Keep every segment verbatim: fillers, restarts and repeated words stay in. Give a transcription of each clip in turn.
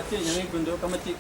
ཁྱེད་ཡང་ཡིན་དགོས་འདུག་སྐར་མ་གཅིག་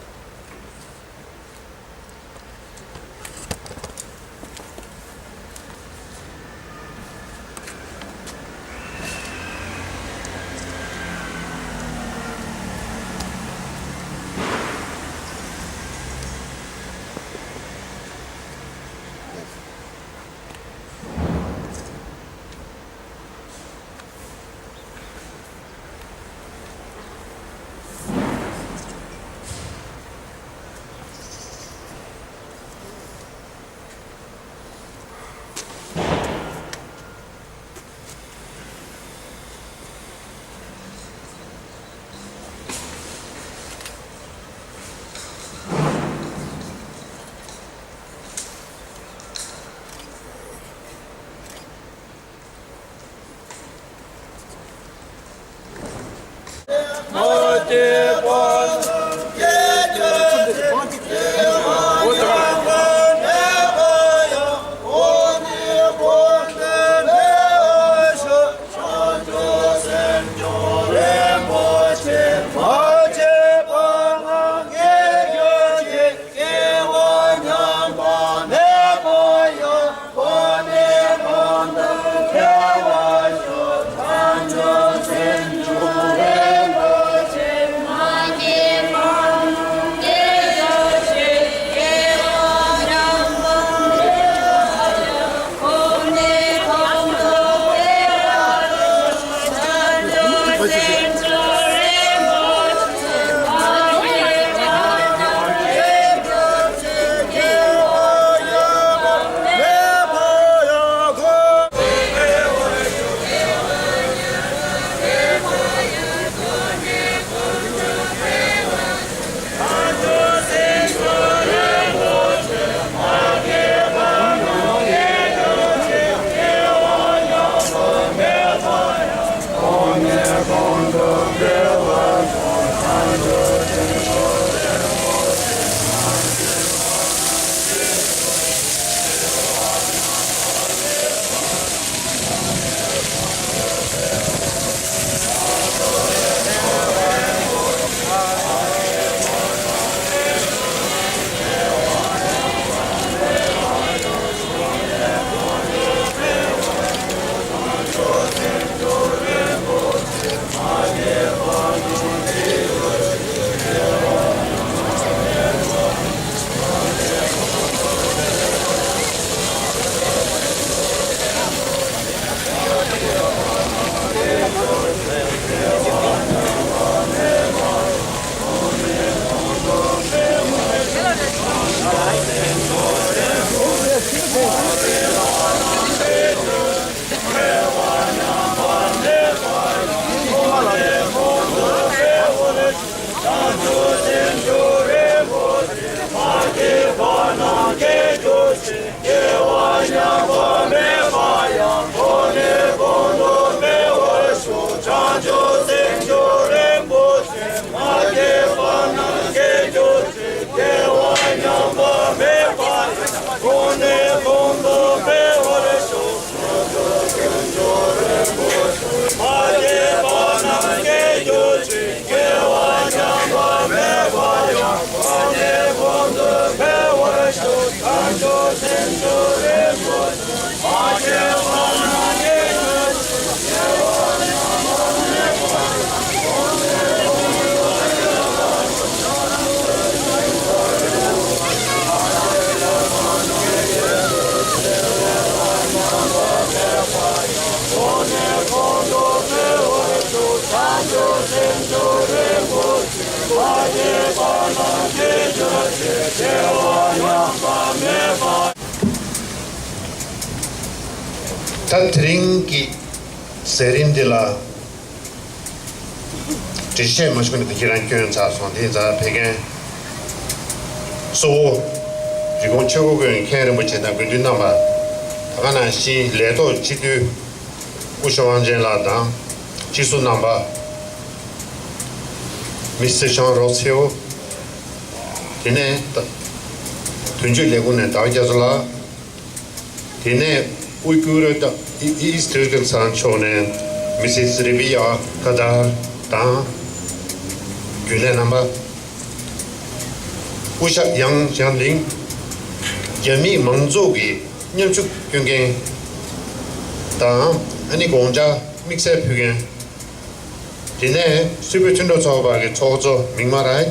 ད་དེ་རིང་གི་མཛད་རིམ་འདི་ལ་འགྲེལ་བཤད་མ་ཞུས་ན་ད་ཁྱེད་རང་སྐྱོན་ཚར་སོང་། དེ་ཡིན་ཙང་ཕེབས་མཁན་གཙོ་བོ་རི་ཀོན་ཆོས་འཁོར་དགོན་མཁན་རིན་པོ་ཆེ་དང་དགེ་འདུན་རྣམ་པ། ད་ག་ནང་བཞིན་ལས་ཐོག་སྤྱི་འཐུས་སྐུ་ཞབས་དབང་ཆེན་ལགས་དང་སྤྱི་ཟུར་རྣམ་པ། མི་སེར་ཤང་རོགས་ཚེའོ། དེ་ནས་ད་དོན་གཅོད་ལས་ཁུངས་ནས་ཟླ་བ་རྒྱ་མཚོ་ལགས། དེ་ནས་དབུས་ཀུ་རུ་ད་ཨི་ཨིསི་ཊི་རི་ཀལ་ཚང་ཕྱོགས་ནས་མི་སིས་རེ་བི་ཡ་ཀ་དར་དང་རྒྱུན་ལས་རྣམ་པ། སྐུ་ཞབས་ཡང་ཞང་གླིང་། རྒྱ་མིའི་མང་ཚོགས་ཀྱི་མཉམ་ཞུགས་སྐྱོན་མཁན་དང་། ཨ་ནི་དགོངས་འཆར་དམིགས་བསལ་ཕུལ་མཁན། དེ་ནས་སུད་བོད་མཐུན་གྲོགས་ཚོགས་པ་གི་ཚོགས་གཙོ་མིག་དམར་ལགས།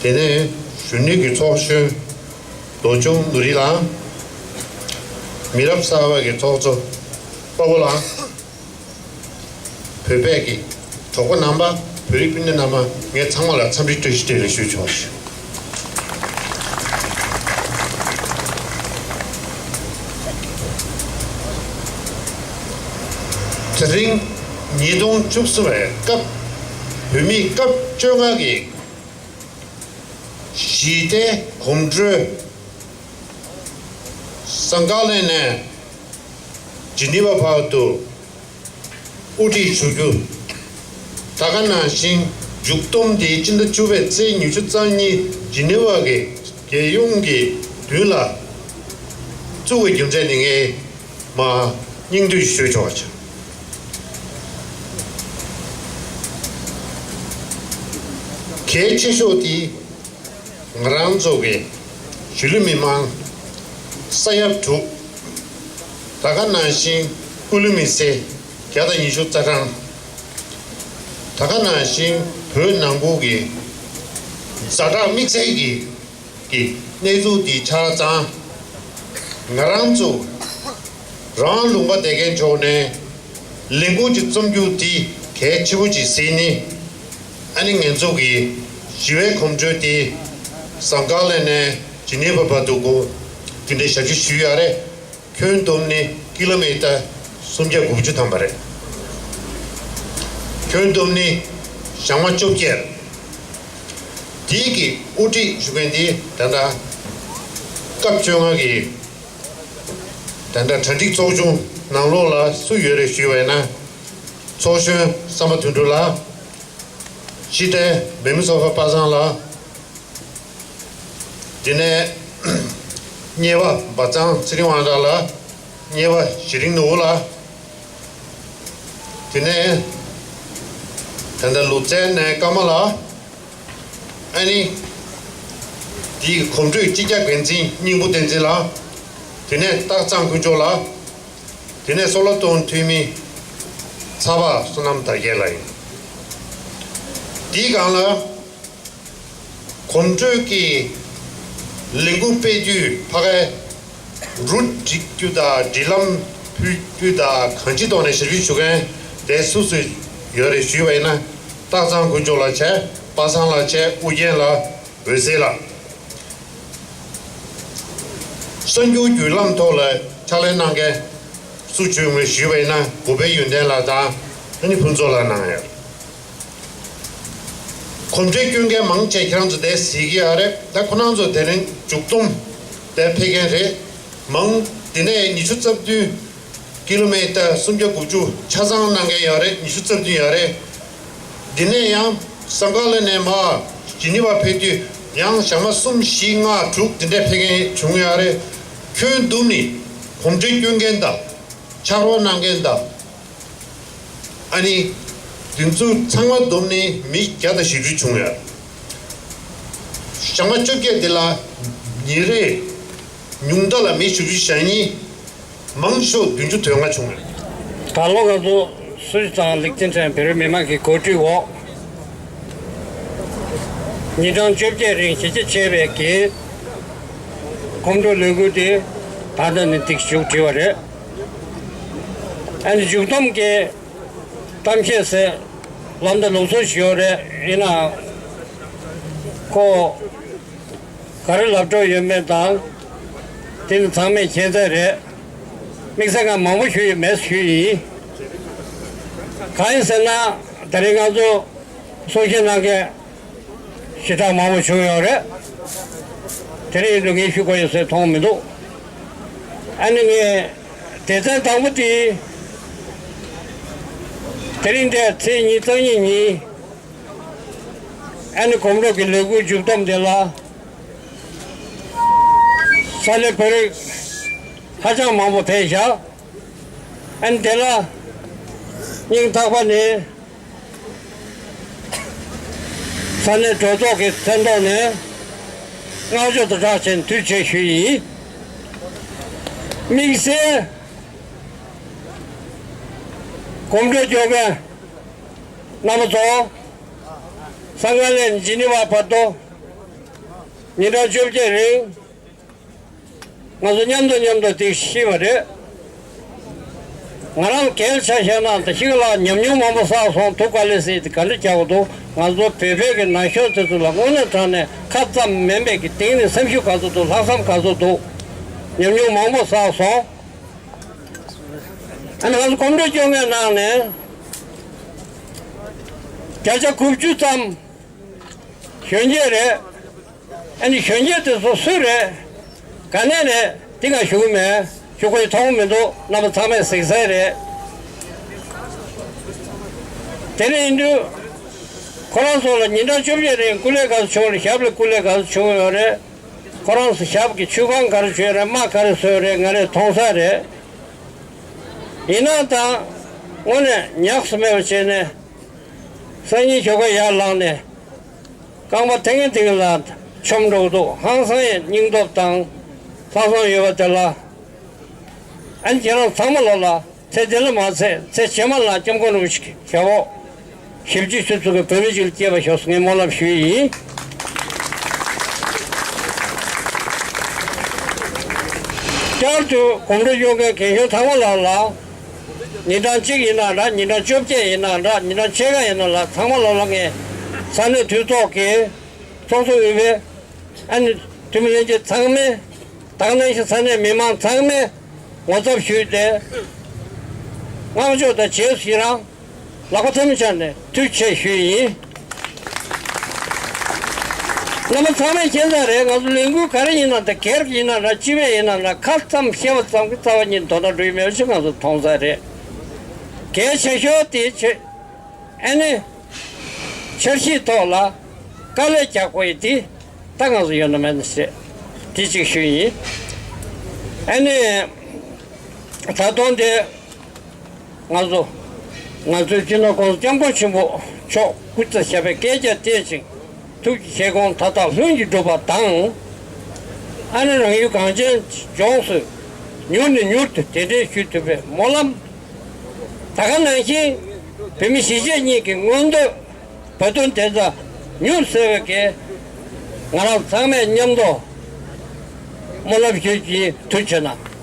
དེ་ནས་གཞོན་ནུ་གི་ཚོགས་གཞོན་རྡོ་ཆུང་ནོར་བུ་ལགས། མི་རབས་གསར་པ་གི་ཚོགས་གཙོ་དཔའ་བོ་ལགས། བོད་པའི་གི་གྲོགས་པོ་རྣམ་པ། བོད་རིགས་སྤུན་ཟླ་རྣམ་པ། ངས་ཚང་མ་ལ་འཚམས་འདྲི་བཀྲ་ཤིས་བདེ་ལེགས་ཞུ་ཆོག་ཞུ། དེ་རིང་ཉིས་སྟོང་བཅུ་གསུམ་པའི་སྐབས་བོད་མིའི་སྐབས་བཅོ་ལྔ་གི་ཞི་བདེའི་གོམ་བགྲོད་ཟངས་དཀར་གླིང་ནས་ཇི་ནི་ཝ་བར་དུ་དབུ་ཁྲིད་ཞུ་རྒྱུ། ད་ག་ནང་བཞིན་མཇུག་བསྡོམས་དེ་སྤྱི་ཟླ་བཅུ་པའི་ཚེས་ཉི་ཤུ་རྩ་གཉིས་ཇི་ནི་ཝ་གི་རྒྱལ་ཡོངས་ཀྱི་མདུན་ལ་བཙུགས་པའི་རྒྱུ་མཚན་ནི་ངས་མ་སྙིང་བསྡུས་ཤོད་ཆོག་ཅིང་། གལ་ཆེ་ཤོས་དེ་ང་རང་ཚོ་གི་གཞིས་ལུས་མི་མང་ས་ཡ་དྲུག། ད་ག་ནང་བཞིན་སྐུ་ལུས་མེ་སྲེག་བརྒྱ་དང་ཉི་ཤུ་རྩ་གྲངས། ད་ག་ནང་བཞིན་བོད་ནང་ཁུལ་གྱི་ཛ་དྲག་དམིགས་བསལ་གྱི་གི་གནས་ཚུལ་འདི་ཆ་ཚང་ང་རང་ཚོ་རང་ལུང་པ་བསྡད་མཁན་ཕྱོགས་ནས་ལས་འགུལ་ཅིག་རྩོམ་རྒྱུ་འདི་གལ་ཆེ་པོ་ཅིག་གཟིགས་ནས། ཨ་ནི་ང་ཚོ་གི་ཞི་བའི་གོམ་བགྲོད་དེ་ཟངས་དཀར་གླིང་ནས་ཇི་ནི་ཝ་བར་དུ་གོ་དེ་འདྲའི་ཞབས་ཕྱི་ཞུས་ཡོད་རེད། ཁྱོན་བསྡོམས་ནི་ཀི་ལོ་མི་ཊར་སུམ་བརྒྱ་དགུ་བཅུ་ཐམ་པ་རེད། ཁྱོན་བསྡོམས་ནི་ཞག་མ་བཅོ་བརྒྱད། དེའི་གི་དབུ་ཁྲིད་ཞུ་མཁན་དེ་ད་ལྟ་སྐབས་བཅོ་ལྔ་གི་ད་ལྟ་གྲ་སྒྲིག་ཚོགས་ཆུང་ནང་ལོགས་ལ་སུ་ཡོད་རེད་ཞུས་པ་ཡིན་ན། ཚོགས་གཞོན་བསམ་པ་དོན་གྲུབ་ལགས། སྤྱི་བདེ་འོས་མི་ཚོགས་པ་པ་སངས་ལགས། དེ་ནས་གཉེར་པ་འབའ་ཚང་ཚེ་རིང་དབང་གྲགས་ལགས། གཉེར་པ་གཞི་རིང་ནོར་བུ་ལགས། དེ་ནས་ད་ལྟ་ལུས་རྩལ་ནས་ཀརྨ་ལགས། ཨ་ནི་དེའི་གོམ་བགྲོད་སྤྱི་ཁྱབ་འགན་འཛིན་སྙིང་པོ་བསྟན་འཛིན་ལགས། དེ་ནས་སྟག་ཚང་དཀོན་མཆོག་ལགས། དེ་ནས་སོ་ལོ་ཏོན་འཐུས་མི་ཚ་བ་བསོད་ནམས་དར་རྒྱས་ལགས་ཡིན། དེའི་སྒང་ལ་གོམ་བགྲོད་ཀྱི་ལས་འགུལ་སྤེལ་དུས་ཕ་གའི་རུ་སྒྲིག་རྒྱུ་དང་སྒྲིག་ལམ་ཕུལ་རྒྱུ་དང་གང་ཅིའི་ཐོག་ནས་ཞབས་ཞུ་ཞུ་མཁན་དེ་སུ་སུ་ཡོད་རེད་ཞུས་པ་ཡིན་ན། སྟག་ཚང་དཀོན་མཆོག་ལགས་བྱས། པ་སངས་ལགས་བྱས། ཨུ་རྒྱན་ལགས། འོད་ཟེར་ལགས། གསར་འགྱུར་བརྒྱུད་ལམ་ཐོག་ལ་ཕྱག་ལས་གནང་མཁན་སུ་བྱུང་མེད་ཞུས་པ་ཡིན་ན། གུས་པའི་ཡོན་ཏན་ལགས་དང་ཨ་ནི་ཕུན་ཚོགས་ལགས་གནང་ཡོད། གོམ་བགྲོད་སྐྱོན་མཁན་མང་ཆེ་ཁྱེད་རང་ཚོ་དེ་གཟིགས་ཀྱི་ཡོད་རེད། ད་ཁོ་རང་ཚོ་དེ་རིང་མཇུག་བསྡོམས་དེ་ཕེབས་མཁན་རེད། མང་དེ་ནས་ཉི་ཤུ་རྩ་བདུན། ཀི་ལོ་མི་ཊར་སུམ་བརྒྱ་དགུ་བཅུ་ཆ་ཚང་གནང་མཁན་ཡོད་རེད། ཉི་ཤུ་རྩ་བདུན་ཡོད་རེད། འདི་ནས་ཡང་ཟངས་དཀར་གླིང་ནས་མར་ཇི་ནི་ཝ་ཕེབས་དུས་ཡང་ཞག་མ་གསུམ་བཞི་ལྔ་དྲུག་འདི་འདྲ་ཕེབས་མཁན་བྱུང་ཡོད་རེད། ཁྱོན་བསྡོམས་ནི་གོམ་བགྲོད་སྐྱོན་མཁན་དང་ཕྱག་རོགས་གནང་མཁན་དང་། ཨ་ནི་དེ་ཚོ་ཚང་མ་བསྡོམས་ནས་མི་བརྒྱ་དང་བཞི་བཅུ་བྱུང་ཡོད། ཞག་མ་བཅོ་བརྒྱད་དེ་ལ་ཉིན་རེ་ཉུང་མཐའ་ལ་མི་བཞི་བཅུ་ཞེ་གཉིས། མང་ཤོས་བདུན་ཅུ་དོན་ལྔ་བྱུང་ཡོད། ད་ལོ་ང་ཚོ་སུད་སི་དང་ལིག་ཏེན་སྟན་བོད་རིགས་མི་མང་གི་གོ་སྒྲིག་འོག་ཉིན་གྲངས་བཅོ་བརྒྱད་རིང་གཞི་རྒྱ་ཆེ་བའི་གི་གོམ་བགྲོད་ལས་འགུལ་དེ་ད་ལྟ་ནས་ཏིག་མཇུག་སྒྲིལ་བ་རེད། ཨ་ནི་མཇུག་བསྡོམས་ཀྱི་གཏམ་བཤད་ཟེར་ལམ་སྟོན་ལུགས་སྲོལ་ཞིག་ཡོད་རེད། ཡིན་ནའང་ཁོ་ག་རེ་ལབ་འགྲོ་ཡོད་མེད་དང་། དེ་ནི་ཚང་མས་མཁྱེན་གསལ་རེད། དམིགས་བསལ་ང་མང་པོ་ཞུ་ཡི་མེད་ཞུ་ཡིན། གང་ཡིན་ཟེར་ན་དེ་རིང་ང་ཚོ་གསུང་བཤད་གནང་མཁན་ཞེ་དྲག་མང་པོ་བྱུང་ཡོད་རེད། དེ་རིང་ཡིན་དུས་ངས་ཞུ་དགོས་ཡོད་ཟེར་མཐོང་མི་འདུག་ཨ་ནི་ངས་སྡེ་ཚན་དང་པོ་དེ་དེ་རིང་འདྲ་ཚེས་ཉི་ཤུ་རྩ་གཉིས་ཉིན་ཨ་ནི་གོམ་བགྲོད་ཀྱི་ལས་འགུལ་མཇུག་བསྡོམས་དེ་ལ་ས་གནས་བོད་རིགས་ཧ་ཅང་མང་པོ་ཕེབས་བཞག་ཨ་ནི་དེ་ལ་སྙིང་ཐག་པ་ནས་ས་གནས་གྲོས་ཚོགས་ཀྱི་མཚན་ཐོག་ནས་ བསྔགས་བརྗོད་དང་སྦྲགས་བྱས་ཐུགས་རྗེ་ཆེ་ཞུ་ཡིན། དམིགས་བསལ་གོམ་བགྲོད་སྐྱོར་མཁན་རྣམ་པ་ཚོ། སང་ག་ནས་ཇི་ནི་ཝ་བར་དུ་ཉིན་གྲངས་བཅོ་བརྒྱད་རིང་ང་ཚོ་མཉམ་དུ་མཉམ་དུ་འདི་ཤེས་པ་རེད། ང་རང་གལ་ཆ་བཞག་ན་ད་ཤི་ཁ་ལ་ཉམས་མྱོང་མང་པོ་བསགས་སོང་། ཐུགས་དཀའ་ལས་སེ་དེ་ག་འདྲ་རྒྱག་དགོས་འདུག་ང་ཚོ་བོད་བོད་ཀྱི་ན་གཞོན་དེ་ཚོ་ལ་དངོས་གནས་དྲང་གནས་ཁ་ཙམ་མིན་པའི་གི་སྟེང་ནས་སེམས་ཤུགས་ག་ཚོད་འདུག་ལྷག་བསམ་ག་ཚོད་འདུག་ཉམས་མྱོང་མང་པོ་བསགས་སོང་། ཨ་ནི་ང་ཚོ་གོམ་བགྲོད་སྐྱོར་མཁན་ནང་ནས་བརྒྱ་ཆ་དགུ་བཅུ་ཙམ་གཞོན་སྐྱེས་རེད། ཨ་ནི་གཞོན་སྐྱེས་དེ་ཚོ་སུ་རེད། ག་ནས་རེད། དེ་ག་ཞུ་གི་མེད། ཞུ་དགོས་མཐོང་གི་མི་འདུག་རྣམ་པ་ཚང་མས་གཟིགས་གསལ་རེད། དེ་འདྲ་ཡིན་དུས་ཁོ་རང་ཚོ་ལ་ཉིན་གྲངས་བཅོ་བརྒྱད་རིང་སྐུ་ལས་ག་ཚོད་བྱུང་རེད། ཞབས་ལ་སྐུ་ལས་ག་ཚོད་བྱུང་ཡོད་རེད། ཁོ་རང་ཚོ་ཞབས་ཀྱི་ཆུ་ཁང་ག་རེ་བྱས་རེད། རྨ་ག་རེ་བཟོས་རེད། ང་རས་མཐོང་ས་རེད། ཡིན་ན་ད་དངོས་གནས་ཉག་གསུ་མེད་པ་བྱས་ནས་སང་ཉིན་ཞོགས་ཀ་ཡར་ལངས་ནས། རྐང་པ་ཐེངས་ཐེངས་ལ་འཆམ་འགྲོ་གི་འདུག་ཧང་སང་ཡང་སྙིང་སྟོབས་དང་ལྷག་བསམ་ཡོད་པ་དེ་ལ། ཨ་ནི་ཁྱེད་རང་ཚང་མ་ལོ་ལ་ཚེ་འདི་ལ་མ་ཚད་ཚེ་རྗེས་མ་ལ་སྐྱབས་མགོན་རིན་པོ་ཆེ་ཞབས་འོག་ཞབས་ཕྱི་ཞུ་ཚུལ་གྱི་བོད་མི་ཅིག་ལ་སྐྱེས་པ་ཤོག་ཟེར་ངས་སྨོན་ལམ་ཞུ་ཡི་ཡིན། བསྐྱར་དུ་གོམ་བགྲོད་སྐྱོར་མཁན་རྒན་གཞོན་ཚང་མ་ལ་ལ། ཉིན་གྲངས་གཅིག་ཡིན་ན་འདྲ། ཉིན་གྲངས་བཅོ་བརྒྱད་ཡིན་ན་འདྲ། ཉིན་གྲངས་ཕྱེད་ཀ་ཡིན་ན་ལ། ཚང་མ་ལོ་ལ་ངས་ས་གནས་འཐུས་ཚོགས་ཀྱི་ཚོགས་གཙོ་དབུས་པའི་ཨ་ནི་འཐུས་མི་ལྷན་རྒྱས་ཚང་མས། དེ་ནང་བཞིན་ས་གནས་མི་མང་ཚང་མས་ངོ་ཚབ་ཞུས་ཏེ་བསྔགས་བརྗོད་དང་རྗེས་སུ་ཡི་རང་ལག་པ་ཐལ་མོ་སྦྱར་ནས་ཐུགས་རྗེ་ཆེ་ཞུས་ཡིན། རྣམ་པ་ཚང་མས་མཁྱེན་གསལ་རེད། ང་ཚོ་ལས་འགུལ་ག་རེ་ཡིན་ན་འདྲ། སྒེར་ཡིན་ན་འདྲ། སྤྱི་པའི་ཡིན་ན་འདྲ། ཁ་ཙམ་བཤད་པ་ཙམ་གྱིས་རྩ་བ་ཉིད་དོན་དག་འགྲུབ་ཀྱི་མེད་པ་ཞིག་ང་ཚོ་མཐོང་ས་རེད། གལ་ཆེ་ཤོས་དེ་ཆེ། ཨ་ནི། འཆར་གཞིའི་ཐོག་ལ་དཀའ་ལས་རྒྱག་དགོས་ཡི་དེ་ད་ང་ཚོ་ཡོད་ན་མེད་ན་ཞེས་དེ་གཅིག་ཞུས་ཡིན། ཨ་ནི། ད་དུང་དེ་ང་ཚོ་ང་ཚོའི་སྤྱི་ནོར་༸གོང་ས་༸སྐྱབས་མགོན་ཆེན་པོ་མཆོག་སྐུ་ཚེ་ཞབས་པད་བསྐལ་བརྒྱར་བརྟན་ཅིང་། ཐུགས་ཀྱི་བཞེད་དགོངས་མཐའ་དག་ལྷུན་གྱིས་འགྲུབ་པ་དང་། ཨ་ནི་རང་ཡུལ་གངས་ཅན་ལྗོངས་སུ་མྱུར་ནས་མྱུར་དུ་གདན་འདྲེན་ཞུ་ཐུབ་པའི་སྨོན་ལམ། ད་ག་ནང་བཞིན་བོད་མི་གཞིས་བྱེས་གཉིས་ཀྱི་མངོན་འདོད་བོད་དོན་བདེན་མཐའ་མྱུར་གསལ་བའི་གེགས། ང་རང་ཚང་མས་མཉམ་དུ་སྨོན་ལམ་ཞུས་ཀྱིས་ཐུགས་རྗེ་གནང་།